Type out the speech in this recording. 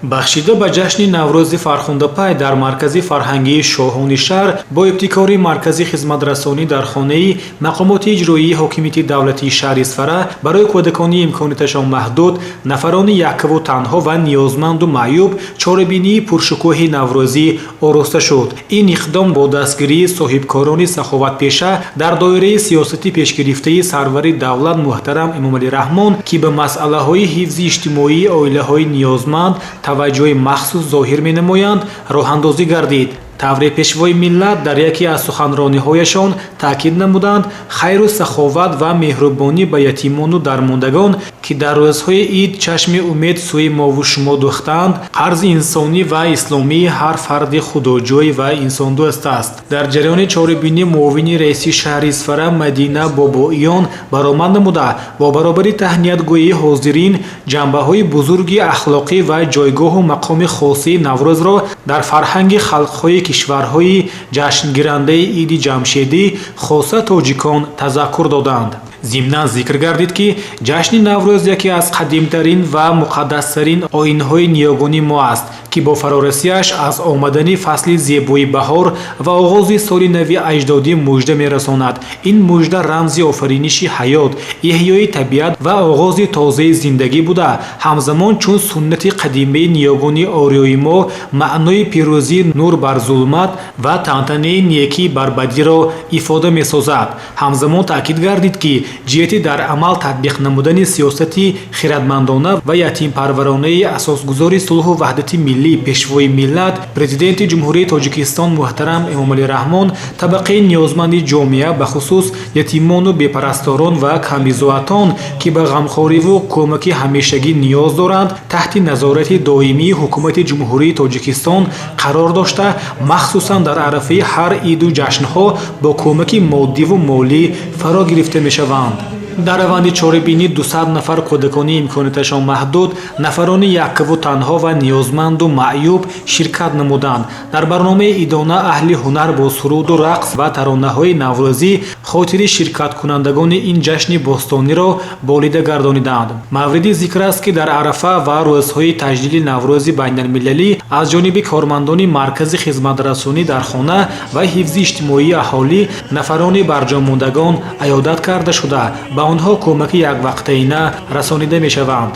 Бахшида ба ҷашни Наврӯзи фархундапай дар Маркази фарҳангии шоҳони шаҳр бо ибтикори Маркази хизматрасонӣ дар хонаи мақомоти иҷроии ҳокимияти давлатии шаҳри Исфара барои кӯдакони имконияташон маҳдуд, нафарони яккаву танҳо ва ниёзманду маъюб чорабинии пуршукӯҳи наврӯзӣ ороста шуд. Ин иқдом бо дастгирии соҳибкорони саховатпеша дар доираи сиёсати пешгирифтаи сарвари давлат муҳтарам Эмомалӣ Раҳмон, ки ба масъалаҳои ҳифзи иҷтимоии оилаҳои ниёзманд таваҷҷӯҳи махсус зоҳир менамоянд, роҳандозӣ гардид. Тавре Пешвои миллат дар яке аз суханрониҳояшон таъкид намуданд, хайру саховат ва меҳрубонӣ ба ятимону дармондагон, ки дар рӯзҳои ид чашми умед сӯи мову шумо дӯхтаанд, қарзи инсонӣ ва исломии ҳар фарди худоҷӯй ва инсондӯст аст. Дар ҷараёни чорабинӣ муовини раиси шаҳри Исфара Мадина Бобоиён баромад намуда, бо баробари таҳниятгӯии ҳозирин ҷанбаҳои бузурги ахлоқӣ ва ҷойгоҳу мақоми хосии Наврӯзро дар фарҳанги халқҳои кишварҳои ҷашнгирандаи иди ҷамшедӣ, хоса тоҷикон, тазаккур доданд. Зимнан зикр гардид, ки ҷашни Наврӯз яке аз қадимтарин ва муқаддастарин оинҳои ниёгони мо аст, ки бо фарорасиаш аз омадани фасли зебои баҳор ва оғози соли нави аҷдодӣ мужда мерасонад. Ин мужда рамзи офариниши ҳаёт, эҳёи табиат ва оғози тозаи зиндагӣ буда, ҳамзамон чун суннати қадимаи ниёгони ориёи мо маънои пирӯзии нур бар зулмат ва тантанаи некӣ бар бадиро ифода месозад. Ҳамзамон таъкид гардид, ки ҷиҳати дар амал татбиқ намудани сиёсати хирадмандона ва ятимпарваронаи асосгузори сулҳу ваҳдати миллӣ, Пешвои миллат, Президенти Ҷумҳурии Тоҷикистон муҳтарам Эмомалӣ Раҳмон, табақаи ниёзманди ҷомеа, бахусус ятимону бепарасторон ва камбизоатон, ки ба ғамхориву кӯмаки ҳамешагӣ ниёз доранд, таҳти назорати доимии Ҳукумати Ҷумҳурии Тоҷикистон қарор дошта, махсусан дар арафаи ҳар иду ҷашнҳо бо кӯмаки моддиву молӣ фаро гирифта мешаванд. Дар раванди чорабинӣ 200 нафар кӯдакони имконияташон маҳдуд, нафарони яккаву танҳо ва ниёзманду маъюб ширкат намуданд. Дар барномаи идона аҳли ҳунар бо суруду рақс ва таронаҳои наврӯзӣ хотири ширкаткунандагони ин ҷашни бостониро болида гардониданд. Мавриди зикр аст, ки дар арафа ва рӯзҳои таҷлили Наврӯзи байналмилалӣ аз ҷониби кормандони Маркази хизматрасонӣ дар хона ва ҳифзи иҷтимоии аҳолӣ нафарони барҷомондагон аёдат карда шуда, ба онҳо кӯмаки яквақтаина расонида мешаванд.